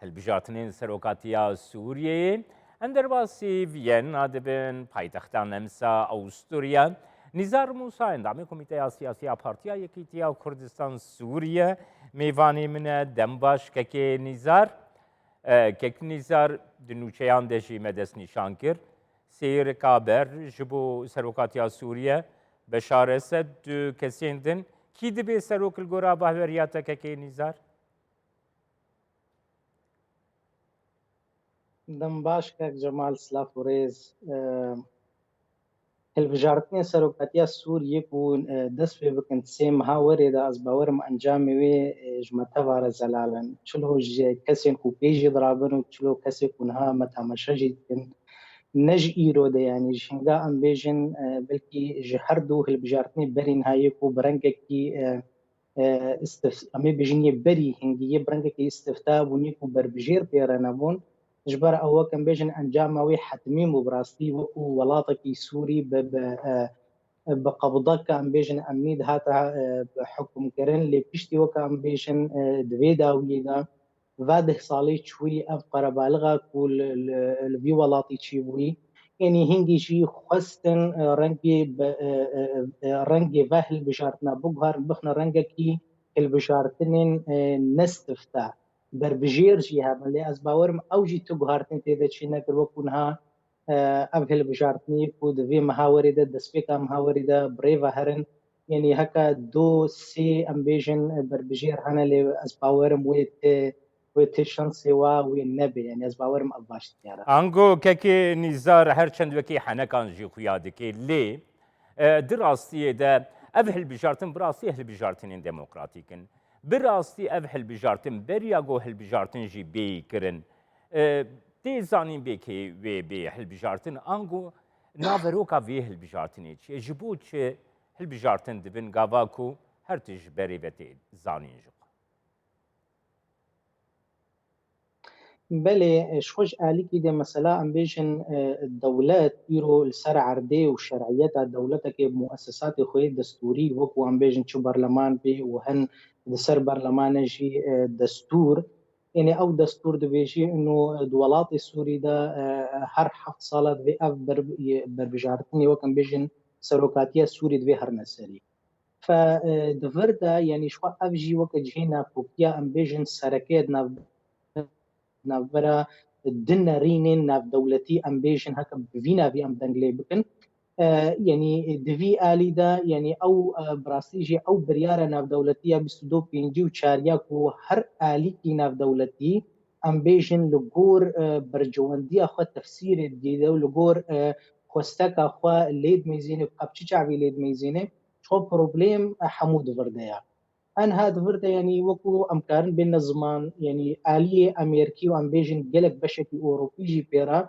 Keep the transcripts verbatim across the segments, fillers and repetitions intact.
Hilbijartinên serokatiya Sûriyeyê em derbasî Viyana dibin, paytexta Nemsa Awusturya. Nîzar Mûsa, endamê Komîteya Siyasî ya Partiya Yekîtiya Kurdistan Sûriye, mêvanê min e. Dem baş kekê Nîzar. E, kek Nîzar, di nûçeyan de jî me destnîşan kir. Sêrika ber ji bo serokatiya Sûriye, Beşar Esed, du kesên din. Kî dibe serok li gora bahweriya te, kekê Nîzar? Dem baş kek Cemal, silav û rêz. E, hilbijartinên serokatiya Sûriyê ku, e, dest pê bikin sê meha werê de, ez bawerim encamê wê, e, ji me teva re zelal in. Çilo ji kesên ku pê jî dirabin û çilo kesê ku niha me temaşe jî dikin, ne ji îro de, yanî ji hinga em bêjin, e, belkî ji her du hilbijartinê berî niha yê ku bi rengekî, e, e, istif-, em ê bêjin yê berî hingî yê bi rengekî istifta bûn, yê ku berbijêr pê re nebûn. Ji ber ew, wek em bêjin, encama wê hetmî bû bi rastî, wekû welatekî Sûrî bi, bi, e, bi qebdeke, em bêjin, emnî dihate, e, bi hukmkirin. Lê piştî, weke em bêjin, e, di vê dawiyê de, va deh salî çûyî ev qerebalixa ku li, li, li vî welatî çêbûyî, yanî hingî jî xwestin, e, rengê bi, e, e, e, rengê ve hilbijartina biguherin, bixine rengekî hilbijartinên, e, nestifte. Berbijêr jî hebin, lê ez bawerim ew jî tu guhartin tê de çênekir, wekû niha, e, ev hilbijartinê ku di vê meha werê de, destpêka meha werê de bi rê ve herin, yanî heke do sê, em bêjin, berbijêr hene, lê ez bawerim wê ti, wê ti şansê wa wê nebe. Yanî ez bawerim ev baş diyar e. Ango kekê Nîzar, her çend wekî henekan jî xuya dike, lê, e, di rastiyê de ev hilbijartin bi rastî hilbijartinên demokratîk in. Bi rastî ev hilbijartin beriya ku hilbijartin jî bêyî kirin, e, tê zanîn bê kê wê bê hilbijartin, ango naveroka vê hilbijartinê çi ye? Ji bo çi hilbijartin dibin gava ku her tişt berê ve tê zanîn ji xwe? Belê, e, ji xwe ji alîkî de mesela em bêjin, e, dewlet îro li ser erdê û şer'iyeta dewletekê bi muessesatê xwe yê destûrî, wekû em bêjin çi berleman bê û hin di ser berlemane jî, e, destûr, Yanî ew destûr dibêjî ino di welatê Sûrî de, e, her heft sala divê ev ber-, berbijartinê, wek em bêjin, serokatiya Sûrî divê herine serî. Fe, e, di vir de, yanî ji xwe ev jî weke cihê nakokiya, em bêjin, sereke ye di nav-, navbera du nerînên navdewletî, em bêjin, heke bi vî navî em deng lê bikin. E, yanî di vî alî de, yanî ew, e, bi rastî jî ew biryara navdewletî ya bîst û du pêncî û çar ya ku her alîkî navdewletî, em bêjin, li gor, e, berjewendiya xwe tefsîrê dide û li gor, e, xwesteka xwe lê dimeyzêne, bi çi çavî lê dimeyzêne, ço problem, e, hemû di vir de ya. Enha di vir de, yanî wekû em karin bêne ziman, yanî aliyê Amerîkî û em bêjin gelek beşekî Ewropî jî pê re,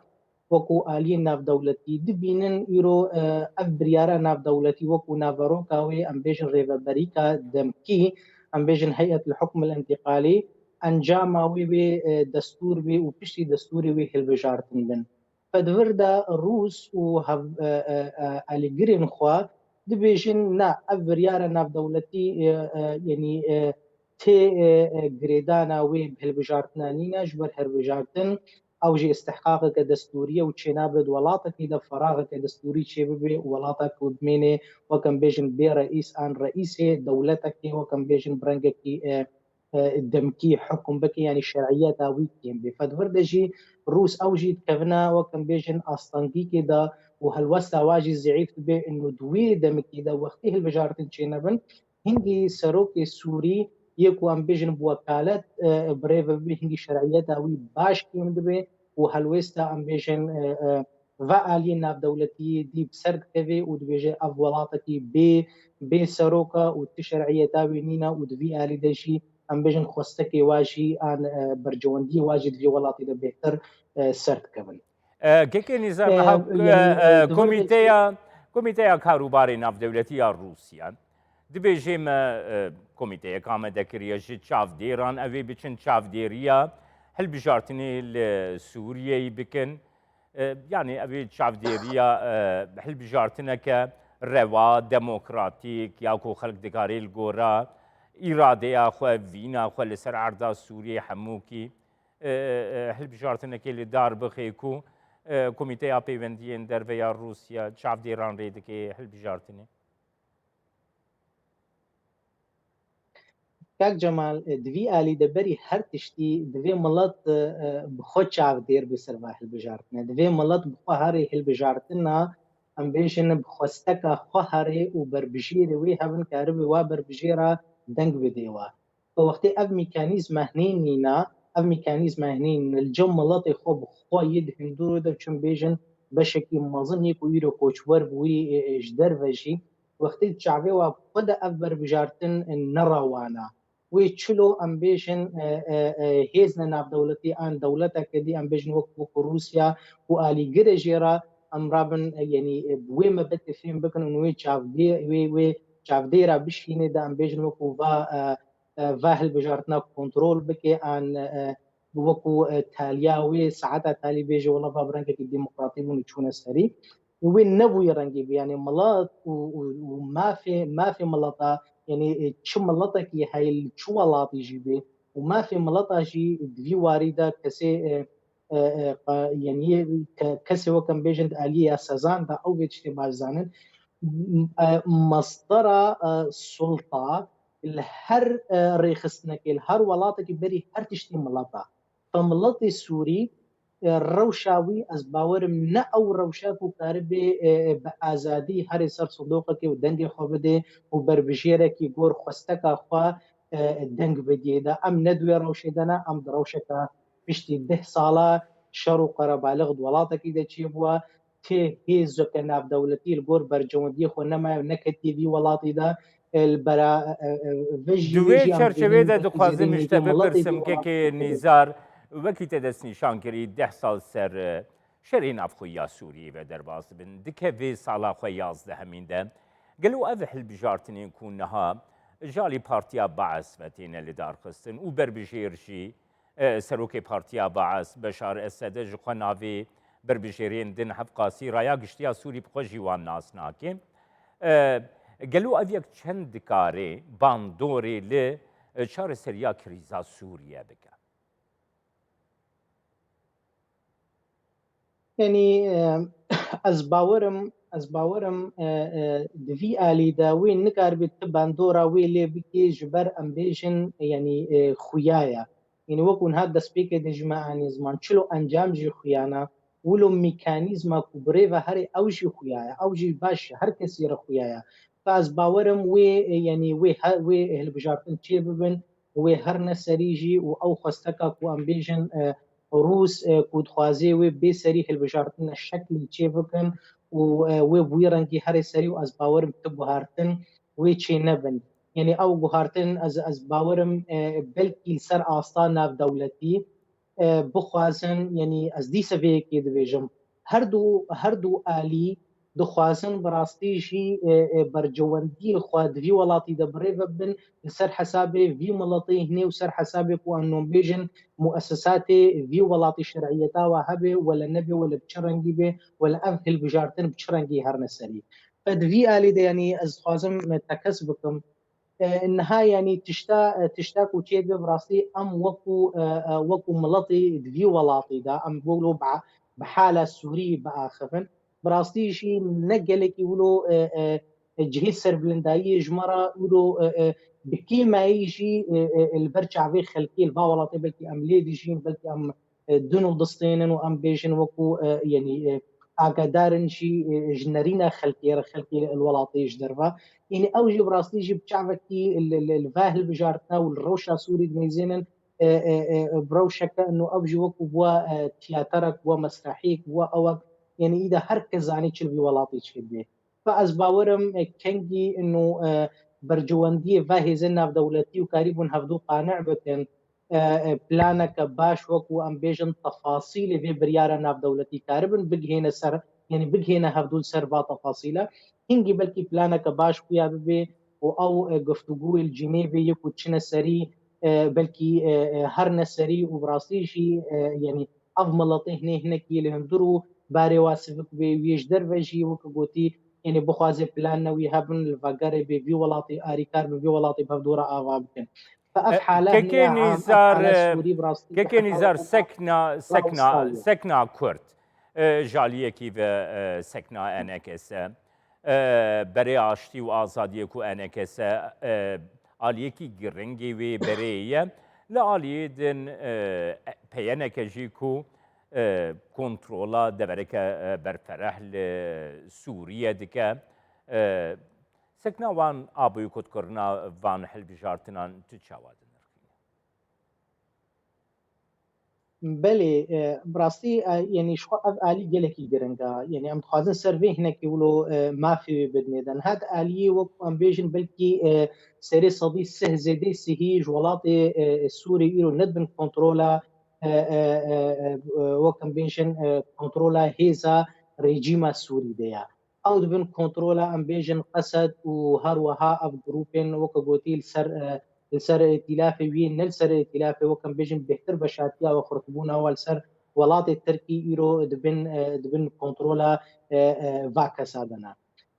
wekû aliyên navdewletî dibînin îro, e, ev biryara navdewletî wekû naveroka wê, em bêjin rêveberîka demkî, em bêjin Heyet el Hukm el Entîqalî, encama wê wê, e, destûr bê û piştî destûrê wê hilbijartin bin. Fe di vir de Rûs û hev-, e, e, e, alîgirên xwe dibêjin, na, ev biryara navdewletî, e, e, yanî, e, tê, e, e, girêdana wê bi hilbijartina nîne, ji ber hilbijartin ew jî istihqaqeke destûrî ye û çênabe di welatekî de feraxeke destûrî çêbibe û welata ku bimêne, wek em bêjin, bê reîs an reîsê dewletekê, wek em bêjin, bi rengekî, e, e, demkî hukm bike, yanî şer'iyeta wî kêm bê. Fe di vir de jî Rûs ew jî dikevine, wek em bêjin, astengîkê de û helwesta wa jî zeîf dibe, ino di wê demekî de wextî hilbijartin çênebin, hingî serokê Sûrî yê ku em bêjin bi wekalet, e, bi rê ve bibe, hingî şer'iyeta wî baş kêm dibe û helwesta em bêjin, e, e, va aliyên navdewletiyê dî bi ser dikeve û dibêje ev welatekî bê, bê serok e û ti şer'iyeta wê nîne û di vî alî de jî em bêjin xwestekê wa jî an, e, berjewendiyê wa jî di vî welatî de bêhtir, e, ser dikevin. E, Kekê Nîzar, E, niha, yanî, e, e, e, di vir de komîteya, komîteya karûbarê navdewletî ya Rûsya, dibêjê me, e, komîteyek amade kiriye ji çavdêran, ew ê biçin çavdêriya hilbijartinê li Sûriyeyê bikin. E, yanî ev ê çavdêriya, e, hilbijartineke rewa, demokratîk, ya ku xelk dikarê li gora îradeya xwe, vîna xwe li ser erda Sûriyê hemûkî, e, e, hilbijartinekê li dar bixê ku, e, Komîteya Pêwendiyên Derve ya Rûsya çavdêran rê dike hilbijartinê? Kak Cemal, e, di vî alî de berî her tiştî divê milet, e, e, bi xwe çavdêr be ser va hilbijartine. Divê milet bi xwe herê hilbijartina, em bêjin bi xwesteka xwe herê û berbijêrê wê hebin karibe wa berbijêra deng bidê wa. Bi wextê ev mîkanîzma hinê nîna, ev mîkanîzma hinê nîne, li cem miletê xwe bi xwe yê di hundirê de çin bêjin beşekî mezin yê ku îro koçber bûyî, e, e, ji derve jî, wextê di çavê wa xwe de ev berbijartin, e, nerawana. Wê çilo em bêjin, e, e, e, hêzne navdewletî an dewleteke dî em bêjin wek, wek Rûsya û alîgirê jê re em rabin, e, yenî, e, bi wê mebetê fêm bikin û wê çavdê-, wê, wê çavdêra bişînê de em bêjin wek va, e, e, va hilbijartina kontrol bike an, e, wekû, e, taliya wê saeta talî bêje wela va bi rengekî demokratî bûn û çûne serî. Wê nebûye rengî bî, yanî milet û, û, û mafê, mafê mileta, yanî, e, çi miletekî heye li çi welatî jî bê û mafê mileta jî di vî warî de kesê, e, e, e, qa-, yanî ke-, kesê wek em bêjin di aliyê ya sezan de ew vê tiştê baş zanin. M-, e, mestera, e, sulta li her, e, rêxistinekê, li her welatekî berî her tiştî mileta. Fe miletê Sûrî, e, rewşa wî, ez bawerim ne ew rewşa ku karibê, e, e, bi azadî herê ser sindoqekê û dengê xwe bidê û berbijêrekî gor xwesteka xwe, e, deng bidiyê de. Em ne di wê rewşê de ne, em di rewşeka piştî deh sala şer û qerebalix di welatekî de çêbûwa. Tê hêzeke navdewletî li gor bercewendiyê xwe nemaye û neketiye vî welatî de, e, li bera, e, e, e, vejî Di wê vê jî em çerçevê dibînin de dixwazim ji te bipirsim, kekê Nîzar, wekî te destnîşan kirî, deh sal ser, e, şerê navxwe ya Sûriyê ve derbas dibin. Dike vê sala xwe yazdehemîn de. Gelo ev hilbijartinên ku niha ji alî Partiya Baas ve têne lidarxistin û berbijêr jî, e, serokê Partiya Baas, Beşar Esede ji xwe navê berbijêrên din hevqasî raya giştiya Sûrî bi xwe jî wan nas nake. E, gelo ev yek çend dikare bandorê li, e, çareseriya krîza Sûriye bike? Yanî, e, ez bawerim, ez bawerim, e, e, di vî alî de wê nikaribê ti bandora wê lê bikê ji ber em bêjin, yanî, e, xuya ye. Yanî wekû niha destpêkê de jî me anî ziman, çilo encam jî xuya ne, wilo mîkanîzma ku bi rê ve herê ew jî xuya ye, ew jî baş e, her kesî re xuya ye. Fe ez bawerim wê, e, yanî wê he-, wê hilbijartin çê bibin, wê her ne serî jî û ew xwesteka ku em bêjin, e, Rûs, e, ku dixwazê wê bê serî hilbijartine şeklî çê bikin û, e, wê bi wî rengî herê serî û ez bawerim ti guhartin wê çê nebin. Yanî ew guhartin ez, ez bawerim, e, belkî li ser asta navdewletî, e, bixwazin, yanî ez dîse vê yekê dibêjim, her du, her du alî dixwazin bi rastî jî, e, e, bercewendiyê xwe di vî welatî de bi rê ve bibin, li ser hesabê vî miletê hinê û ser hesabê ku em nûn bêjin muesesatê vî welatî şer'iyeta wa hebe, wele nebe, wele bi çi rengî be, wele ev hilbijartin bi çi rengî herne serî. Fe di vî alî de, yanî ez dixwazim tekez bikim, E, niha, yanî tişta, e, tişta ku çêdibe bi rastî em wekû, e, e, wekû miletê di vî welatî de em wilo bi, bi hala Sûrî biaxivin. Bi rastî jî ne gelekî wilo, e, e, e, cihê serbilindayiyê ji me re wilo, e, e, bi kêmayî jî, e, e, e, li ber çavê xelkê li va welatê belkî em lê dijîn, belkî em e, din û distênin û em bêjin wekû, e, yanî, e, agahdar in jî, e, ji nerîna xelkê re, xelkê li welatê ji derve. Yanî ew jî bi rastî jî bi çavekî li, li, li va hilbijartina û li rewşa Sûrî dimeyzênin, e, e, e, bi rewşeke ino ew jî wekû bûwa, e, tiyaterek, bûwa mesrehiyek, bûwa ewek, yanî îda her kes zanî çi li vî welatê çêdibe. Ve ez bawerim, e, kengî ino, e, bercewendiyê ve hêzên navdewletî û karîbûn hevdû qane bikin, e, e, planeke baş wekû em bêjin tefasîlê vê biryara navdewletî karibin bigihêne ser, yanî bigihêne hevdû li ser va tefasîle. Hingî belkî planeke baş xuya bibe û ew, e, guftûgûyê li Cinêvê yê ku çine serî, e, belkî, e, e, herne serî û bi rastî jî, e, yanî ev miletê hinê hinekî li hundir û barê wa sivik bê, wî ji derve jî wek gotî, yanî bixwaze plan ne wî hebin li vegerê bê vî welatê arîkar bi vî welatê bi hevdû re ava bikin. Fe ev E, hale Kekê heye am, ev Nîzar, hale e, Sûrî bi rastî Kekê hewce Nîzar, û sekna, sekna, sekna Kurd, e, ji aliyekî ve, e, sekna E N K S, e, berê aştî û azadiyê ku E N K S, e, aliyekî giringê wê berê ye. Li aliyê din, e, P Y N K jî ku, e, kontrola devereke, e, berfereh li Sûriye dike. E, sekna wan a boykotkirina van hilbijartinan tu çawa dinirxîne? Belê, e, bi rastî, e, yanî ji xwe ev alî gelekî giring e. Yanî em dixwazin ser vê hinekî wilo, e, mafê wê bidinê de. Niha di aliyê wek em bêjin belkî, e, serê sedî sih zêdê sihî ji welatê, e, Sûrî îro ne dibin kontrola, e, e, e, e, wek em bêjin, e, kontrola hêza rejîma Sûrî de ye. Ew dibin kontrola, em bêjin, Qesed û her wiha ev grûpên, weke gotî, li ser, e, li ser îtîlafê wî, ne li ser îtîlafê, weke em bêjin, bêhtir veşartiya we, xurtbûna we li ser welatê Tirkî îro dibin, e, dibin kontrola, e, e, va kesa de ne.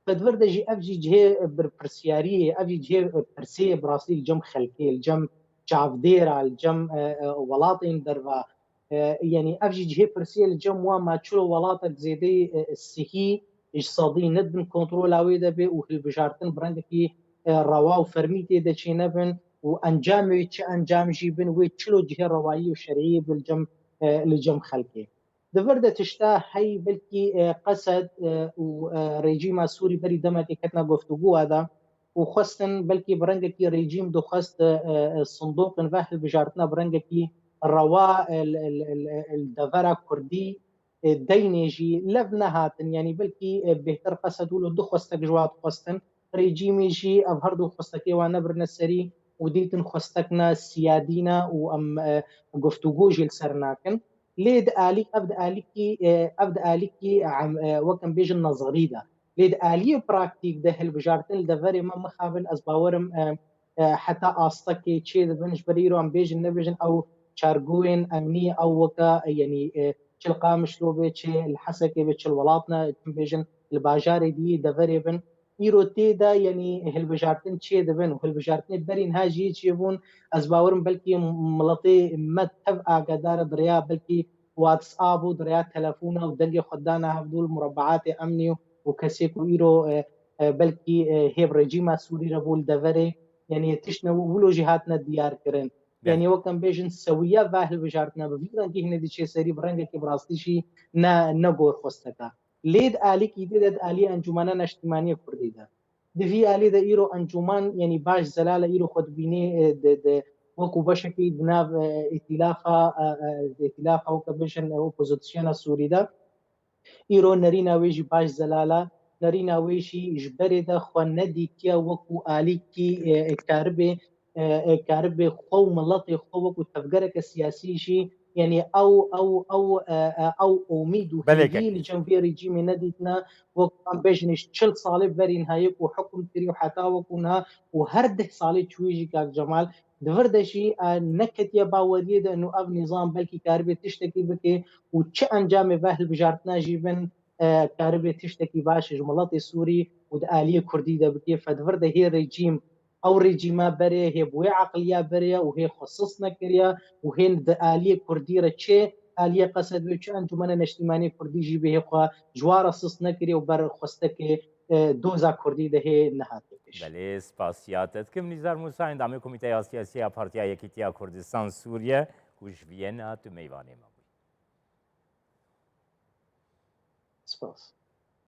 Fe di vir de jî ev jî cihê berpirsiyariyê, ev jî cihê pirsê ye bi rastî li cem xelkê, li cem çavdêra, li cem, e, e, welatên derva. E, yanî ev jî cihê pirsiyê li cem wan, ma çilo welatek zêdeyî, e, sihî ji sedî ne di bin kontrola wê de bê û hilbijartin bi rengekî, e, rewa û fermî tê de çênebin û encamê wê çi encam jî bin, wê çilo cihê rewayî û şerî bi li cem, e, li cem xelkê. Di vir de tişta hey belkî, e, Qesed, e, û, e, rejîma Sûrî berî demekê ketina guftûgoya de û xwestin belkî bi rengekî rejîm dixwest, e, e, sindoqên ve hilbijartina bi rengekî rewa, e, li, li, li, li devera Kurdî, e, deynê jî lev nehatin. Yanî belkî, e, bêhtir Qesed wilo du xwestek ji wa dixwestin. Rejîmê jî ev her du xwestekê wan nebirine serî û dîtin xwestekna siyadî ne û em, e, guftûgo jî li ser nakin. Lê di alîk, ev di alîkî, e, ev di alîkî, em, e, wek em bêjin nezerî de. Lê di aliyê praktîk de hilbijartin li deverê me mixabin, ez bawerim, e, e, heta astekê çê dibin, ji ber îro em bêjin nebêjin ew çargûyên emnî, ew weke, e, yanî, e, çi li Qamişlo be, çi li Hesekê be, çi li welat ne, em bêjin li bajarê diyî deverê bin. Îro tê de, yanî hilbijartin çê dibin û hilbijartinê berî niha jî çêbûn, ez bawerim belkî miletê me tev agadar e, di rêya belkî WhatsApp û di rêya telefona û dengê xwe dana hevdû li murebeatê emnî û, û kesê ku îro, e, e, belkî, e, hêv rejîma Sûrî re bû li deverê, yanî tiştine wilo jî hatine diyar kirin. Yanî wek em bêjin sewiya va hilbijartine bi vî rengî hinê diçê serî, bi rengekî bi rastî jî ne, ne gorxwesteka. Lê di alîkî dî de, di alî Encûmena Neştîmaniyê Kurdî de. Di vî alî de îro encûman, yanî baş zelal e, îro xwe dibînê, e, di, di, wekû beşekî di nav, e, îtîlafa, e, e, îtîlafa weke bêjin, e, opozisyona Sûrî de. Îro nerîna wê jî baş zelal e. Nerîna wê jî ji berê de xwe nedîtiye wekû alîkî, e, e, karibê, e, e, karibê xwe û miletê xwe wekû tevgereke siyasî jî, yanî ew, ew, ew, e, e, ew omîd û Belê hêvî kekî. Li cem vê rejîmê nedîtine, wek em bêjin ji çil salê berî niha yê ku hukm kirî û heta wekû niha û her deh salê çûyî jî, kak Cemal, di vir de jî, e, neketiye baweriyê de û ev nîzam belkî karibê tiştekî bike û çi encamê ve hilbijartina jî bin, e, karibê tiştekî baş ji miletê Sûrî û di aliyê Kurdî de bike. Fe di vir de hê rejîm, ew rejîma berê, hê bi wê eqliya berê û hê xwe sis nekiriye û hê di aliyê Kurdî re çi aliyê Qesed be, çi Encûmena Neştîmanê Kurdî jî bê hê xwe ji wa re sis nekiriye û ber xwestekê, e, doza Kurdî de hê nehatiye pêş. Belê, spasiya te dikim. Nîzar Mûsa, endamê Komîteya Siyasî ya Partiya Yekîtiya Kurdistan Sûriye, ku ji Viyena tu meyvanê me bûyî. Spas.